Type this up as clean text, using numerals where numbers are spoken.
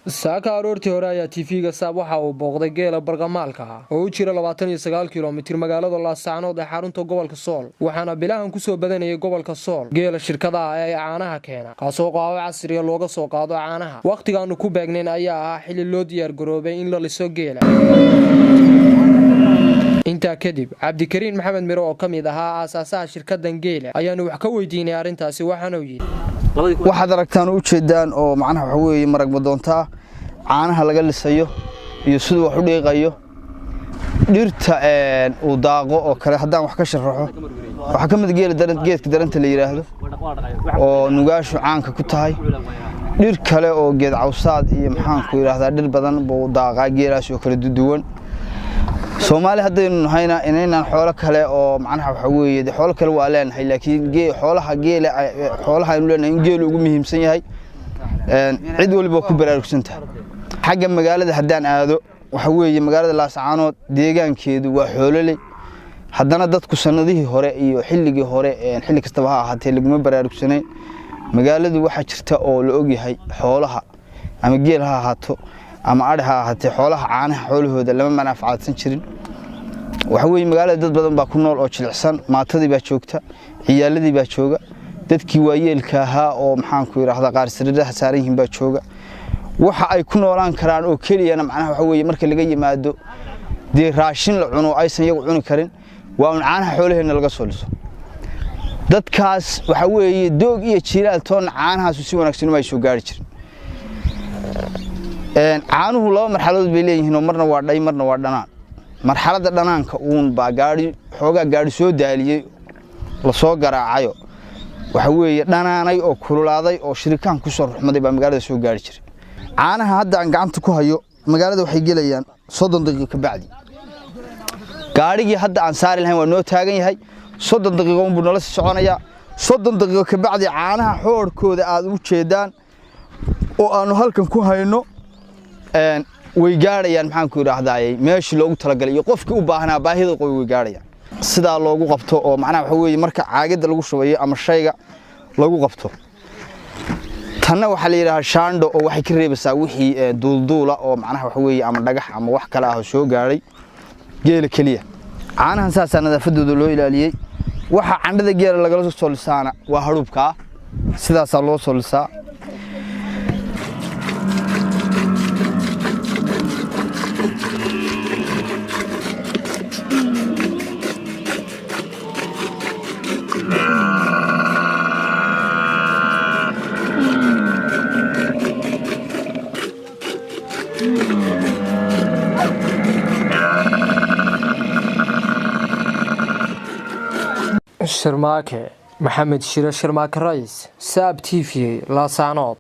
Saaka aroortii hore ayaa TV-ga Saab waxa uu booqday geela barqamaalka ah oo u jira 29 kilomitir magaalada Laascaanood ee xarunta gobolka Sool. Waxaana bilahan kusoo badanayay gobolka Sool geela shirkadaha ee caanaha keena, kaasoo qaabo casriya looga soo qaado caanaha. Wakhtigaanu ku beegnayn ayaa ahaa xili loo diyaargaroobay in la liso geela. Intaa kadib, Cabdikariin Maxamed Miro oo ka mid ahaa aasaasaha shirkadan geela ayaanu wax ka weydiinay arrintaasi, waxaana uu yidhi: Waxaad aragtaan oo ujeedaan oo macnaha waxa weeye marag madoontaa caanaha laga lisayo iyo siduu wax u dhiiqayo. Dhirta uu daaqo oo kale haddaan wax ka sharaxo, waxaa ka mid geela geedka daranta la yidhaahdo oo nugaashu caanka ku tahay. Dhir kale oo geed cawsaad iyo maxaanku yidhaahdaa, dhir badan buu daaqaa geelaas oo kala duwan. Soomaali haddaynu nahayna, inaynaan xoolo kale oo macnaha waxa weeye xoolo kale waa leenahay, laakiin xoolaha geela, xoolaha aynu leenahay in geelu ugu muhiimsan yahay, cid waliba ku baraarugsan tahay. Xagga magaalada haddaan aado, waxa weeye magaalada Laascaanood deegaankeedu waa xoololey. Haddana dadku sanadihii hore iyo xilligii hore, xilli kastaba ha ahaatee, laguma baraarugsanayn. Magaaladu waxaa jirta oo la ogyahay xoolaha, ama geel ha ahaato ama adhi ha ahaatee, xoolaha caanaha xoolahooda lama manaafacaadsan jirin. Waxa weeye magaalada dad badan baa ku nool oo jilicsan. Maatadii baa joogta, ciyaaladii baa jooga, dadkii waayeelka ahaa oo maxaanku yidhaahdaa qaar sariiraha saaran yihiin baa jooga. Waxa ay ku noolaan karaan oo keliyana macnaha waxa weeye, marka laga yimaado dee raashin la cuno aysan iyagu cuni karin, waa un caanaha xoolaheenna laga soo liso. Dadkaas waxa weeye doog iyo jiilaal toonna caanahaasu si wanaagsan uma ay soo gaari jirin. Caanuhu laba marxaladood bay leeyihiin oo marna waa dhay, marna waa dhanaan. Marxaladda dhanaanka uun baa gaari xoogaa gaari soo daaliyey, lasoo garaacayo, waxa weeye dhanaanay oo kululaaday oo shirikaan kusoo ruxmaday baa magaalada soo gaari jiray. Caanaha hadda aan gacanta ku hayo magaalada waxay gelayaan 30 daqiiqo ka bacdi. Gaadhigii hadda aan saari lahayn waa noo taagan yahay. 30 daqiiqo unbuu nala sii soconayaa. 30 daqiiqo ka bacdi caanaha xoorhkooda aad u jeedaan oo aanu halkan ku hayno way gaadhayaan, maxaan ku idhaahdaaye, meeshii loogu talagalay iyo qofkii u baahnaa baahida qoy way gaadhayaan. Sidaa loogu qabto oo macnaha waxa weeye marka caagadda lagu shubayo ama shayga lagu qabto, tanna waxaa la yidhahaa shaandho oo waxay ka reebaysaa wixii duulduula oo macnaha waxa weeye ama dhagax ama wax kale ah oo soo gaadhay geela keliya. Caanahan saasaa nadaafadooda loo ilaaliyey. Waxa candhada geela lagala soo lisaana waa hadhuubkaa, sidaasaa loo soo lisaa. Shirmaake Maxamed Shire, Shirmaake Rays, Saab TV, Laascaanood.